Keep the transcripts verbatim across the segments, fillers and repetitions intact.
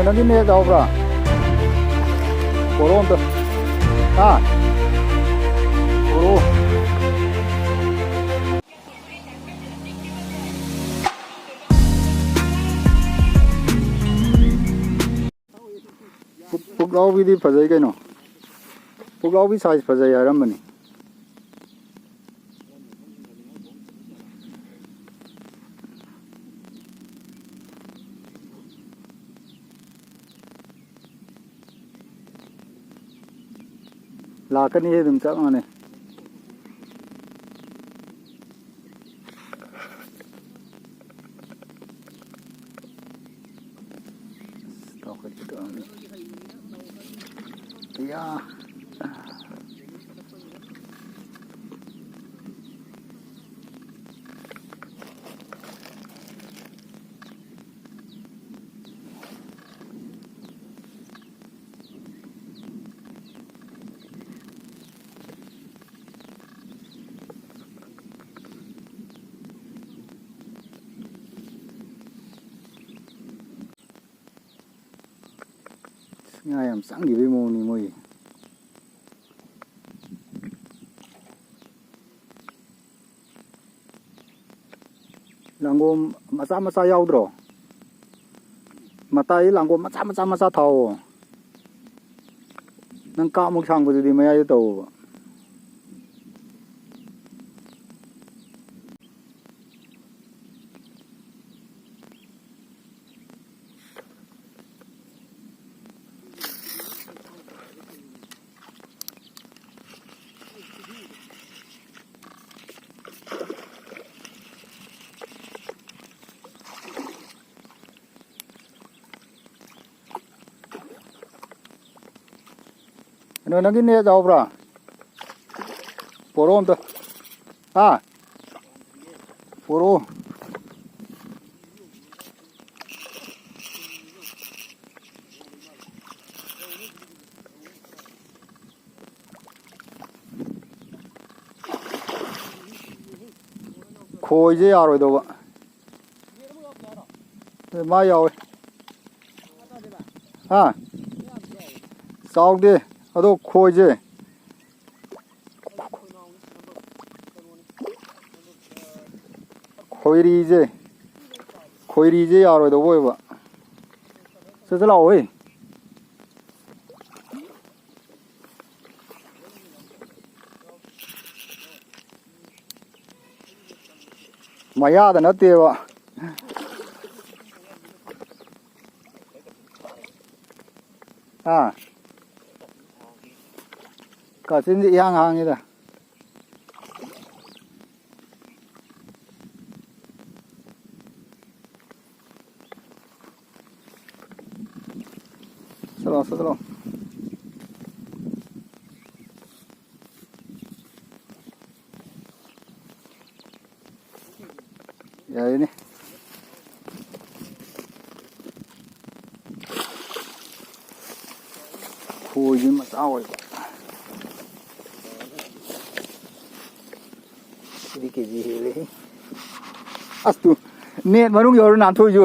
ꯅꯪꯒꯤ ꯅꯦꯠ ꯌꯥꯎꯕ꯭ꯔꯥ? ꯄꯣꯔꯛꯑꯣ ꯑꯝꯇ꯫ ꯍꯥ? ꯄꯣꯔꯛꯑꯣ꯫ ꯄꯨꯛ-, ꯄꯨꯛꯂꯥꯎꯕꯤꯗꯤ ꯐꯖꯩ ꯀꯩꯅꯣ꯫ ꯄꯨꯛꯂꯥꯎꯕꯤ size ꯐꯖꯩ ꯍꯥꯏꯔꯝꯕꯅꯤ꯫ ꯂꯥꯛꯀꯅꯤ, ꯑꯗꯨꯝ ꯆꯞ ꯃꯥꯟꯅꯩ꯫ ꯇꯧꯈꯠꯀꯦ ꯇꯧꯔꯝꯃꯤ꯫ ꯑꯌꯥ꯫ ꯉꯥ ꯌꯥꯝ ꯆꯪꯈꯤꯕꯒꯤ ꯃꯑꯣꯡꯅꯤ ꯃꯣꯏ꯫ ꯂꯥꯡꯒꯣꯝ ꯃꯆꯥ ꯃꯆꯥ ꯌꯥꯎꯗ꯭ꯔꯣ? ꯃꯇꯥꯏ ꯂꯥꯡꯒꯣꯝ ꯃꯆꯥ ꯃꯆꯥ ꯃꯆꯥ ꯊꯥꯎꯑꯣ꯫ ꯅꯪ ꯀꯥꯞꯃꯨꯛ ꯁꯥꯡꯕꯗꯨꯗꯤ ꯃꯌꯥꯏꯗ ꯇꯧꯑꯣꯕ꯫ ꯀꯩꯅꯣ, ꯅꯪꯒꯤ ꯅꯦꯠ ꯌꯥꯎꯕ꯭ꯔꯥ? ꯄꯣꯔꯛꯑꯣ ꯑꯝꯇ꯫ ꯍꯥ? ꯄꯣꯔꯛꯑꯣ꯫ ꯈꯣꯏꯁꯦ ꯌꯥꯔꯣꯏꯗꯧꯕ꯫ ꯑꯦ, ꯃꯥ ꯌꯥꯎꯋꯦ꯫ ꯍꯥ? ꯆꯥꯎꯗꯦ꯫ ꯑꯗꯣ ꯈꯣꯏꯁꯦ, ꯈꯣꯏꯔꯤꯁꯦ, ꯈꯣꯏꯔꯤꯁꯦ ꯌꯥꯔꯣꯏꯗꯧꯕ ꯑꯣꯏꯕ꯫ ꯆꯠ ꯆꯠ ꯂꯥꯛꯑꯣꯍꯦ꯫ ꯃꯌꯥꯗ ꯅꯠꯇꯦꯕ꯫ ꯑꯥ꯫ ꯀꯥꯆꯤꯟꯁꯦ ꯏꯍꯥꯡ ꯍꯥꯡꯉꯤꯗ꯫ ꯆꯠꯂꯣ, ꯆꯠꯂꯣ꯫ ꯌꯥꯏꯅꯦ꯫ ꯈꯣꯏꯗꯤ ꯃꯆꯥ ꯑꯣꯏꯕ꯫ ꯁꯤꯗꯤ ꯀꯦ ꯖꯤ ꯍꯦꯜꯂꯦꯍꯦ꯫ ꯑꯁ ꯇꯨ, ꯅꯦꯠ ꯃꯅꯨꯡ ꯌꯧꯔ ꯅꯥꯟꯊꯣꯛꯏꯁꯨ꯫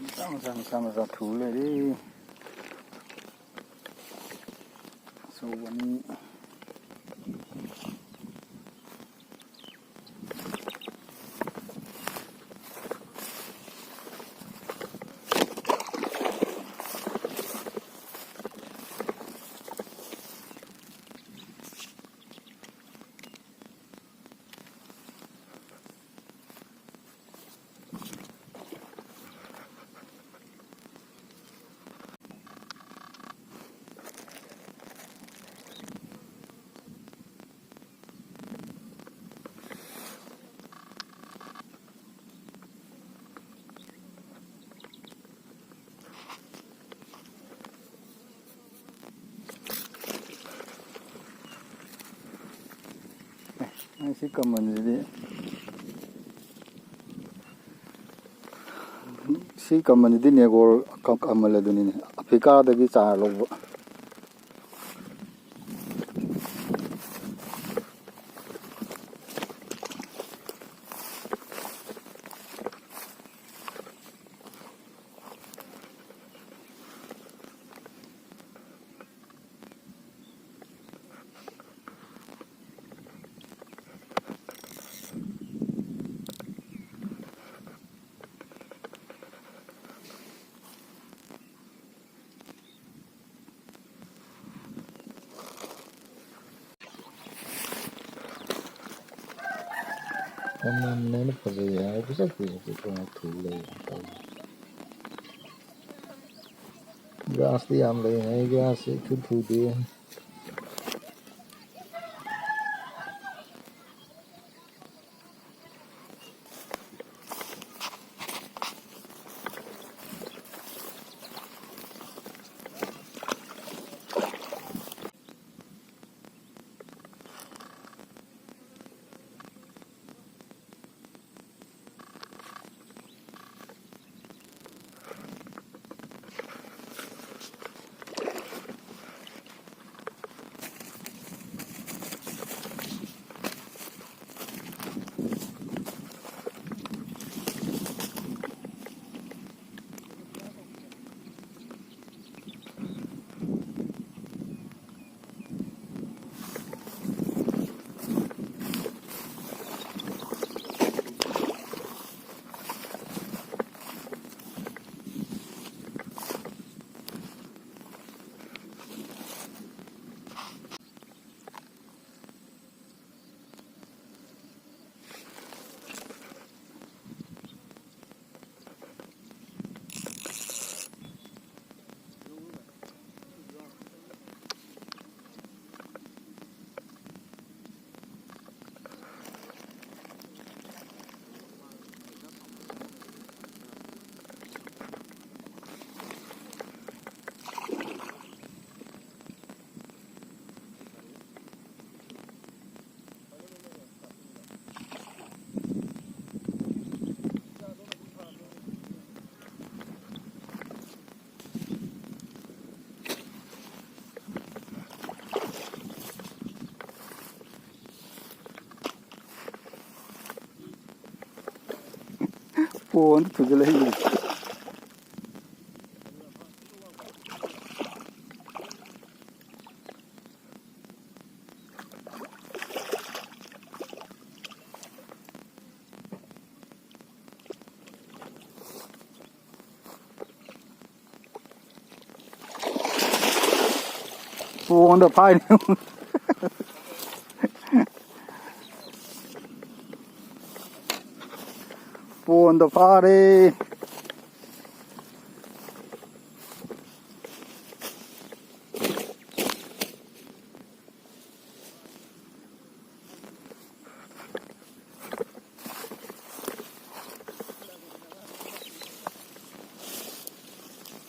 ꯃꯆꯥ ꯃꯆꯥ ꯃꯆꯥ ꯃꯆꯥ ꯊꯨ ꯂꯩꯔꯦ꯫ ꯑꯆꯧꯕ ꯑꯅꯤ꯫ ꯁꯤ ꯀꯃꯟꯁꯤꯗꯤ, ꯁꯤ ꯀꯃꯟꯁꯤꯗꯤ ꯅꯦꯒꯣꯔ ꯀ-, ꯀꯃꯟ ꯑꯗꯨꯅꯤꯅꯦ, ꯑꯐ꯭ꯔꯤꯀꯥꯗꯒꯤ ꯆꯥꯔ ꯂꯧꯕ꯫ ꯃꯃꯟꯅꯦꯅ ꯐꯖꯩ ꯍꯥꯏ, ꯄꯤꯁꯛ ꯄꯤꯁꯛ ꯄꯤꯛꯄ ꯉꯥꯛ ꯊꯨ ꯂꯩ ꯇꯧꯔꯤ꯫ ꯒ꯭ꯔꯥꯁꯇꯤ ꯌꯥꯝ ꯂꯩ ꯍꯥꯏ, ꯒ꯭ꯔꯥꯁꯁꯦ ꯏꯊꯨ ꯊꯨꯗꯦ꯫ ꯐꯣꯟꯗ ꯊꯨꯖꯜꯂꯛꯏ꯫ ꯐꯣꯟꯗ ꯐꯥꯏꯅꯤ꯫ ꯐꯣꯟꯗ ꯐꯥꯔꯦ꯫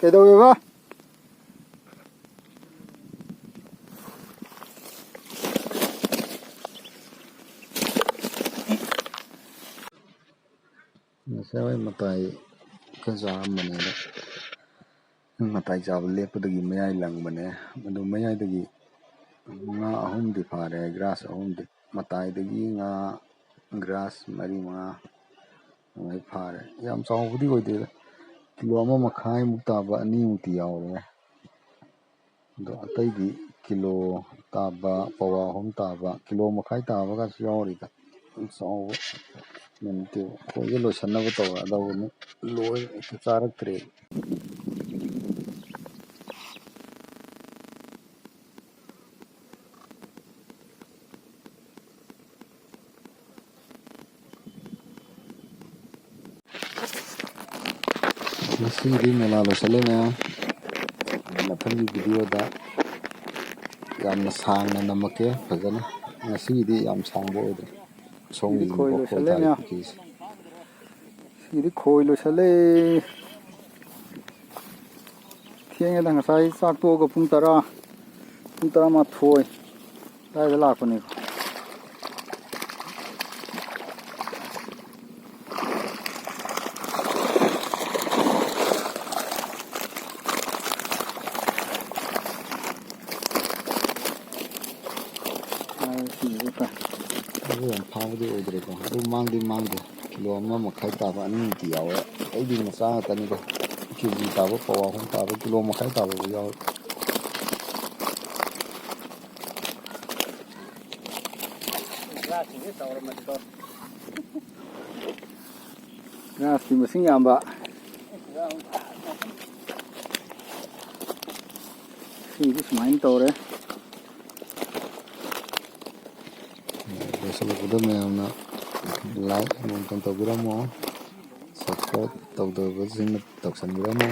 ꯀꯩꯗꯧꯋꯦꯕ? ꯉꯁꯥꯏ ꯋꯥꯏ ꯃꯇꯥꯏ ꯈꯔ ꯆꯥꯔꯝꯕꯅꯦ, ꯑꯗꯣ ꯃꯇꯥꯏ ꯆꯥꯕ ꯂꯦꯞꯄꯗꯒꯤ ꯃꯌꯥꯏ ꯂꯪꯕꯅꯦ꯫ ꯑꯗꯨ ꯃꯌꯥꯏꯗꯒꯤ ꯉꯥ ꯑꯍꯨꯝꯗꯤ ꯐꯥꯔꯦ, ꯒ꯭ꯔꯥꯁ ꯑꯍꯨꯝꯗꯤ꯫ ꯃꯇꯥꯏꯗꯒꯤ ꯉꯥ ꯒ꯭ꯔꯥꯁ ꯃꯔꯤ ꯃꯉꯥ ꯑꯗꯨꯃꯥꯏꯅ ꯐꯥꯔꯦ꯫ ꯌꯥꯝ ꯆꯥꯎꯕꯗꯤ ꯑꯣꯏꯗꯦꯗ, ꯀꯤꯂꯣ ꯑꯃ ꯃꯈꯥꯏꯃꯨꯛ ꯇꯥꯕ ꯑꯅꯤꯃꯨꯛꯇꯤ ꯌꯥꯎꯔꯦ꯫ ꯑꯗꯣ ꯑꯇꯩꯗꯤ ꯀꯤꯂꯣ ꯇꯥꯕ, ꯄꯋꯥ ꯑꯍꯨꯝ ꯇꯥꯕ, ꯀꯤꯂꯣ ꯃꯈꯥꯏ ꯇꯥꯕꯒꯁꯨ ꯌꯥꯎꯔꯤꯗ꯫ ꯌꯥꯝ ꯆꯥꯎꯕ ꯅꯠꯇꯦꯕ꯫ ꯈꯣꯏꯁꯦ ꯂꯣꯏꯁꯟꯅꯕ ꯇꯧꯔꯛꯑꯗꯧꯕꯅꯤ, ꯂꯣꯏ ꯍꯦꯛꯇ ꯆꯥꯔꯛꯇ꯭ꯔꯦ꯫ ꯉꯁꯤꯒꯤꯗꯤ ꯃꯦꯂꯥ ꯂꯣꯏꯁꯜꯂꯦ ꯃꯌꯥꯝ꯫ ꯃꯊꯪꯒꯤ ꯚꯤꯗꯤꯑꯣꯗ ꯌꯥꯝꯅ ꯁꯥꯡꯅ ꯅꯝꯃꯛꯀꯦ ꯐꯖꯅ꯫ ꯉꯁꯤꯒꯤꯗꯤ ꯌꯥꯝ ꯁꯥꯡꯕ ꯑꯣꯏꯗ꯭ꯔꯦ꯫ ꯁꯣꯝꯒꯤ ꯁꯤꯒꯤꯗꯤ ꯈꯣꯏ ꯏꯪꯈꯣꯜ ꯂꯣꯏꯁꯜꯂꯦ ꯊꯥꯔꯤ ꯃꯌꯥꯝ꯫ ꯄꯨꯈ꯭ꯔꯤꯁꯦ꯫ ꯁꯤꯒꯤꯗꯤ ꯈꯣꯏ ꯂꯣꯏꯁꯜꯂꯦ꯫ ꯊꯦꯡꯉꯦꯗ, ꯉꯁꯥꯏ ꯆꯥꯛ ꯇꯣꯛꯑꯒ ꯄꯨꯡ ꯇꯔꯥ, ꯄꯨꯡ ꯇꯔꯥꯃꯥꯊꯣꯏ ꯑꯗꯥꯏꯗ ꯂꯥꯛꯄꯅꯦꯕ꯫ ꯑꯗꯨ ꯌꯥꯝ ꯐꯥꯕꯗꯤ ꯑꯣꯏꯗ꯭ꯔꯦꯀꯣ꯫ ꯑꯗꯨ ꯃꯥꯡꯗꯤ ꯃꯥꯡꯗꯦ꯫ ꯀꯤꯂꯣ ꯑꯃ ꯃꯈꯥꯏ ꯇꯥꯕ ꯑꯅꯤꯃꯨꯛꯇꯤ ꯌꯥꯎꯋꯦ꯫ ꯑꯩꯗꯤ ꯃꯆꯥ ꯉꯥꯛꯇꯅꯤꯗꯣ꯫ ꯀꯦ ꯖꯤ ꯇꯥꯕ, ꯄꯋꯥ ꯑꯍꯨꯝ ꯇꯥꯕ, ꯀꯤꯂꯣ ꯃꯈꯥꯏ ꯇꯥꯕꯕꯨ ꯌꯥꯎꯋꯦ꯫ ꯉꯥꯁꯤ ꯃꯁꯤꯡ ꯌꯥꯝꯕ꯫ ꯁꯤꯗꯤ ꯁꯨꯃꯥꯏꯅ ꯇꯧꯔꯦ꯫ ꯂꯣꯏꯁꯤꯜꯂꯛꯄꯗ ꯃꯌꯥꯝꯅ like ꯑꯃꯃꯝꯇꯪ ꯇꯧꯕꯤꯔꯝꯃꯣ꯫ Subscribe ꯇꯧꯗꯕꯁꯤꯡꯅ ꯇꯧꯁꯟꯕꯤꯔꯝꯃꯣ꯫